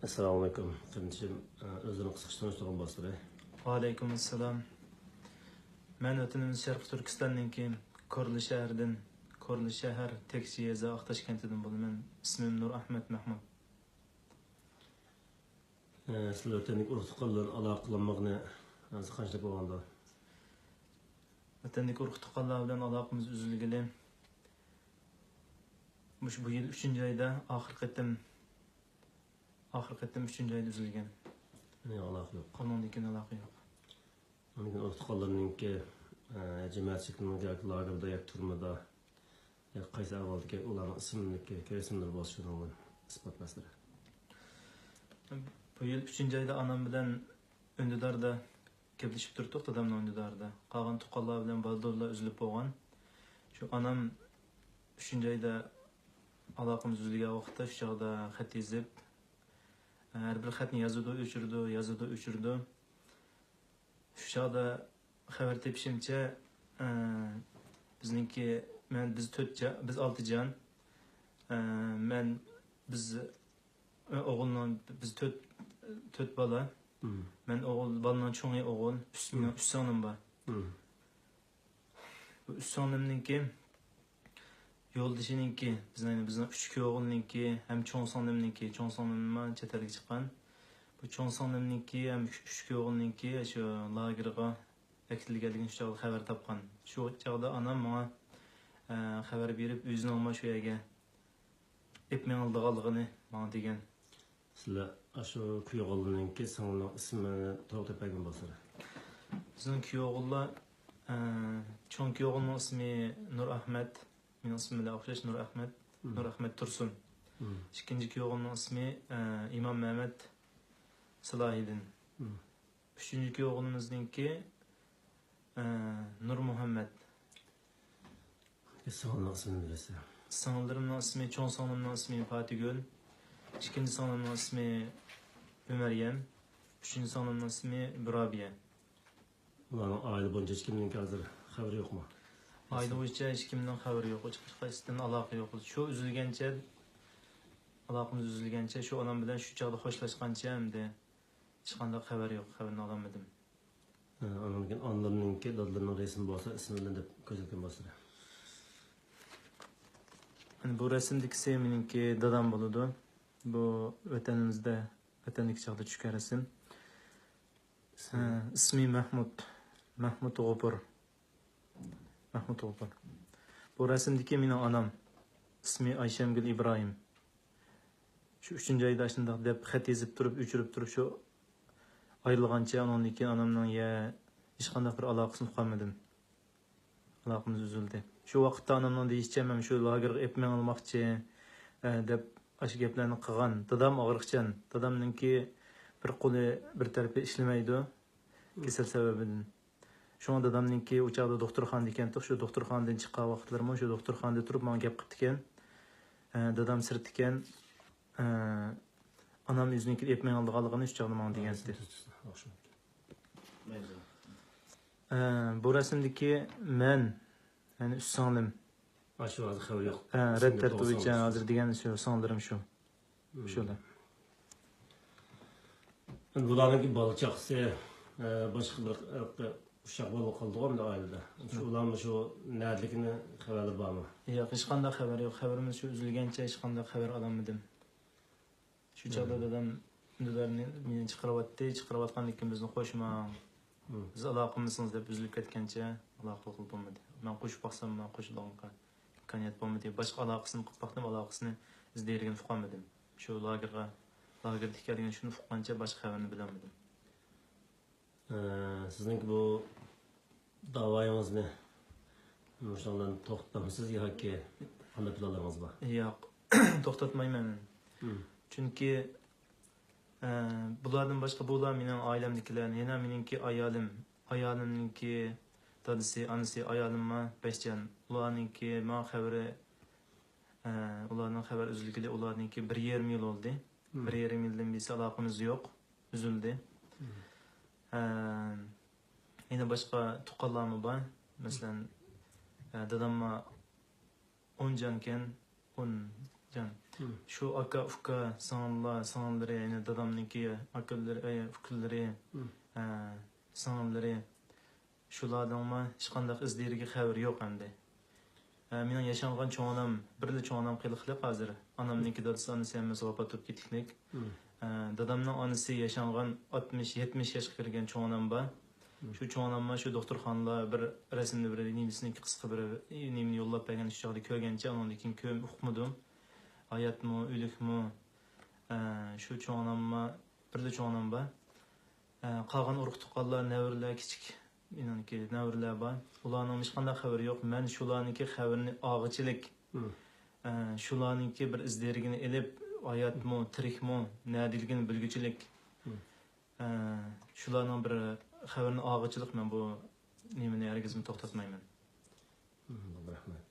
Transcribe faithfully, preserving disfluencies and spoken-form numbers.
ئەسسالامۇئەلەيكۇم، قېرىندىشىم. ئۆزلىرىنى قىسقىچە تونۇشتۇرغان بولسىلى. ۋەئەلەيكۇم ئەسسالام. مەن ۋەتىنىمىز شەرقىي تۈركىستاننىڭكى كورلا شەھىرىدىن، كورلا شەھەر، تەكچە يېزا، ئاقتاش كەنتىدىن بولىمەن. ئىسمىم نۇر ئەھمەد مەھمۇد. ئە، سىلەر ۋەتەندىكى ئۇرۇق تۇغقانلار ئالاقە قىلالمىغىنى ھازىر قانچىلىك بولغاندۇ؟ ۋەتەندىكى ئۇرۇق تۇغقانلار بىلەن ئالاقىمىز ئۈزۈلگىلى مۇشۇ بۇ يىل ئۈچىنچى ئايدا ئاخىرقى قېتىم، ئاخىرقى قېتىم ئۈچىنچى ئايدا ئۈزۈلگەن. يەنى ئالاقە يوق. ئۇنىڭدىن كېيىن ئالاقە يوق. ئاندىن كېيىن ئۇرۇق تۇغقانلىرىنىڭكى، ئە، جامائەت شەكلىنىڭ ياكى لاگېردا، ياكى تۈرمىدە، ياكى قايسى ئەھۋالدىكى، ئۇلارنىڭ ئىسىملىكى، كۆرسەملىرى بولسا، شۇنىڭ بىلەن ئىسپاتلاشلىرى. بۇ يىل ئۈچىنچى ئايدا ئانام بىلەن ئۈندىداردا گەپلىشىپ تۇرۇپتۇق، دادامنىڭ ئۈندىدارىدا. قالغان تۇغقانلار بىلەن بالدۇرلا ئۈزۈلۈپ بولغان. شۇ ئانام ئۈچىنچى ئايدا ئالاقىمىز ئۈزۈلگەن ۋاقىتتا، شۇ چاغدا خەت يېزىپ، ھەر بىر خەتنى يازىدۇ، ئۆچۈرىدۇ، يازىدۇ، ئۆچۈرىدۇ. شۇ چاغدا خەۋەر تېپىشىمچە، ئە، بىزنىڭكى، مەن، بىز تۆت جا-، بىز ئالتە جان. ئە، مەن، بىز، ئە، ئوغۇلنىڭ، بىز تۆت، تۆت بالا. مم. مەن ئوغۇل، بالىنىڭ چوڭى ئوغۇل، ئۈچ، مم. مېنىڭ ئۈچ سىڭلىم بار. مم. بۇ ئۈچ سىڭلىمنىڭكى يولدىشىنىڭكى، بىزنىڭ، بىزنىڭ ئۈچ كۈيئوغۇلنىڭكى ھەم چوڭ سىڭلىمنىڭكى، چوڭ سىڭلىممۇ چەت ئەلگە چىققان. بۇ چوڭ سىڭلىمنىڭكى ھەم ئۈچ، ئۈچ كۈيئوغۇلنىڭكى شۇ لاگېرغا ئەكېتىلگەنلىكىنى شۇ چاغدا خەۋەر تاپقان. شۇ چاغدا ئانام ماڭا، ئە، خەۋەر بېرىپ، ئۆزىنىڭمۇ شۇ يەرگە ئېلىپ مېڭىلىدىغانلىقىنى ماڭا دېگەن. سىلەر ئاشۇ كۈيئوغۇلنىڭكى سىڭلىنىڭ ئىسمىنى توغرا تېپىپ بەرگەن بولسىلەر. بىزنىڭ كۈيئوغۇللار، ئە، چوڭ كۈيئوغۇلنىڭ ئىسمى نۇر ئەخمەت. مېنىڭ ئىسمىم بىلەن ئوخشاش، نۇر ئەخمەت. مم. نۇر ئەخمەت تۇرسۇن. مم. ئىككىنچى كۈيئوغۇلنىڭ ئىسمى، ئە، ئىمام مەمەت سىلاھىدىن. مم. ئۈچىنچى كۈيئوغلىمىزنىڭكى، ئە، نۇرمۇھەممەت. سىڭلىنىڭ ئىسمىنى بىلەسىز؟ سىڭىللىرىمنىڭ ئىسمى، چوڭ سىڭلىمنىڭ ئىسمى پاتىگۈل، ئىككىنچى سىڭلىمنىڭ ئىسمى ئۆمەريەم، ئۈچىنچى سىڭلىمنىڭ ئىسمى بۇرابىيە. ئۇلارنىڭ ئائىلە بويىچە ھېچكىمنىڭكى ھازىر خەۋىرى يوقمۇ؟ ئائىلە بويىچە ھېچكىمنىڭ خەۋىرى يوق، ھېچقايسىدىن ئالاقە يوق. شۇ ئۈزۈلگەنچە، ئالاقىمىز ئۈزۈلگەنچە، شۇ ئانام بىلەن شۇ چاغدا خوشلاشقانچە ئەمدى ھېچقانداق خەۋەر يوق، خەۋىرىنى ئالالمىدىم. ئاندىن كېيىن ئانىلىرىنىڭكى، دادىلىرىنىڭ رەسىمى بولسا، ئىسمى بىلەن دەپ كۆرسەتكەن بولسىلەر. بۇ رەسىمدىكىسى مېنىڭكى دادام بولىدۇ. بۇ ۋەتىنىمىزدە، ۋەتەندىكى چاغدا چۈشكەن رەسىم. ئىسمى؟ ھە، ئىسمى مەھمۇد. مەھمۇد غوپۇر. مەھمۇد غوپۇر. بۇ رەسىمدىكى مېنىڭ ئانام. ئىسمى ئايشەمگۈل ئىبراھىم. شۇ ئۈچىنچى ئايدا ئاشۇنداق دەپ خەت يېزىپ تۇرۇپ، ئۆچۈرۈپ تۇرۇپ، شۇ ئايرىلغانچە، ئۇنىڭدىن كېيىن ئانامنىڭ يە ھېچقانداق بىر ئالاقىسىنى ئۇقالمىدىم. ئالاقىمىز ئۈزۈلدى. شۇ ۋاقىتتا ئانامنىڭ دېيىشىچە، مەن شۇ لاگېرغا ئېلىپ مېڭىلماقچى، ئە، دەپ ئاشۇ گەپلەرنى قىلغان. دادام ئاغرىقچان. دادامنىڭكى بىر قولى، بىر تەرىپى ئىشلىمەيدۇ، كېسەل سەۋەبىدىن. شۇڭا دادامنىڭكى ئۇ چاغدا دوختۇرخانىدا ئىكەنتۇق، شۇ دوختۇرخانىدىن چىققان ۋاقىتلىرىمۇ شۇ دوختۇرخانىدا تۇرۇپ ماڭا گەپ قىپتىكەن. ئە، دادام سىرتتىكەن. ئە، ئانام ئۆزىنىڭكىنى ئېلىپ مېڭىلىدىغانلىقىنى شۇ چاغدا ماڭا دېگەنتى. ئە، بۇ رەسىمدىكى مەن، يەنى ئۈچ سىڭلىم. ئاشۇ ھازىر خەۋىرى يوق. ئە، رەت تەرتىپى بويىچە ھازىر دېگەن شۇ سىڭلىرىم شۇ. شۇلا. ئەمدى بۇلارنىڭكى بالا چاقىسى، ئە، باشقا بىر، ئە، ئۇششاق بولۇپ قالدىغۇ ئەمدى ئائىلىدە. شۇ، ئۇلارمۇ شۇ نەدىلىكىنى خەۋەرلىرى بارمۇ؟ ياق، ھېچقانداق خەۋەر يوق. خەۋىرىمىز شۇ ئۈزۈلگەنچە ھېچقانداق خەۋەر ئالالمىدىم. شۇ چاغدا دادام ئۈندىدارنى مېنى چىقىرىۋەتتى. چىقىرىۋاتقاندىن كېيىن بىزنى قوشماڭ، بىز ئالاقىمىزسىز دەپ ئۈزۈلۈپ كەتكەنچە ئالاقە قىلغىلى بولمىدى. مەن قوشۇپ باقساممۇ قوشۇلىدىغان ئىمكانىيەت بولمىدى. باشقا ئالاقىسىنى قىلىپ باقتىم، ئالاقىسىنى ئىزدەيدىغىنىنى ئۇقالمىدىم. شۇ لاگېرغا، لاگېردا ئىكەنلىكىنى شۇنى ئۇققانچە باشقا خەۋىرىنى بىلەلمىدىم. ئە، سىزنىڭكى بۇ داۋايىڭىزنى مۇشۇنىڭ بىلەن توختىتامسىز ياكى قانداق پىلانلىرىڭىز بار؟ ياق، توختاتمايمەن. چۈنكى، ئە، بۇلاردىن باشقا بۇلار مېنىڭ ئائىلەمدىكىلەر، يەنە مېنىڭكى ئايالىم، ئايالىمنىڭكى دادىسى، ئانىسى، ئايالىم بار، بەش جان. ئۇلارنىڭكى ماڭا خەۋىرى، ئە، ئۇلارنىڭ خەۋەر ئۈزۈلگىلى ئۇلارنىڭكى بىر يېرىم يىل بولدى. بىر يېرىم يىلدىن بېرى ئالاقىمىز يوق، ئۈزۈلدى. ئە، يەنە باشقا تۇغقانلارمۇ بار. مەسىلەن، ئە، داداممۇ ئون جانكەن، ئون جان. شۇ ئاكا، ئۇكا، سىڭىللار، سىڭىللىرى، يەنى دادامنىڭكى ئاكىلىرى، ئە، ئۇكىلىرى، ئە، سىڭىللىرى، شۇلاردىنمۇ ھېچقانداق ئىز دېرىكى، خەۋىرى يوق ئەمدى. ئە، مېنىڭ ياشانغان چوڭ ئانام، بىرلا چوڭ ئانام قېلىقلىق ھازىر. ئانامنىڭكى دادىسى، ئانىسى ھەممىسى ۋاپات بولۇپ كېتىكلىك. ئە، دادامنىڭ ئانىسى ياشانغان ئاتمىش، يەتمىش ياشقا كىرگەن چوڭ ئانام بار. شۇ چوڭ ئاناممۇ شۇ دوختۇرخانىدا بىر رەسىمنى، بىر نېمىسىنىڭكى قىسقا بىر نېمىنى يوللاپ بەرگەن، شۇ چاغدا كۆرگەنچە، ئانىڭدىن كېيىن كۆ-، ئۇقمىدىم. ھاياتمۇ، ئۆلۈكمۇ؟ ئە، شۇ چوڭ ئاناممۇ، بىرلا چوڭ ئانام بار. ئە، قالغان ئۇرۇق-تۇغقانلار، نەۋرىلەر، كىچىك ئىنىڭكى نەۋرىلەر بار. ئۇلارنىڭ ھېچقانداق خەۋىرى يوق. مەن شۇلارنىڭكى خەۋىرىنى ئالغۇچىلىك، ئە، شۇلارنىڭكى بىر ئىز دېرىكىنى ئېلىپ، ھاياتمۇ، تىرىكمۇ، نەدىلىكىنى بىلگۈچىلىك. ئە، شۇلارنىڭ بىر خەۋىرىنى ئالغۇچىلىق مەن بۇ نېمىنى ھەرگىزمۇ توختاتمايمەن. رەھمەت.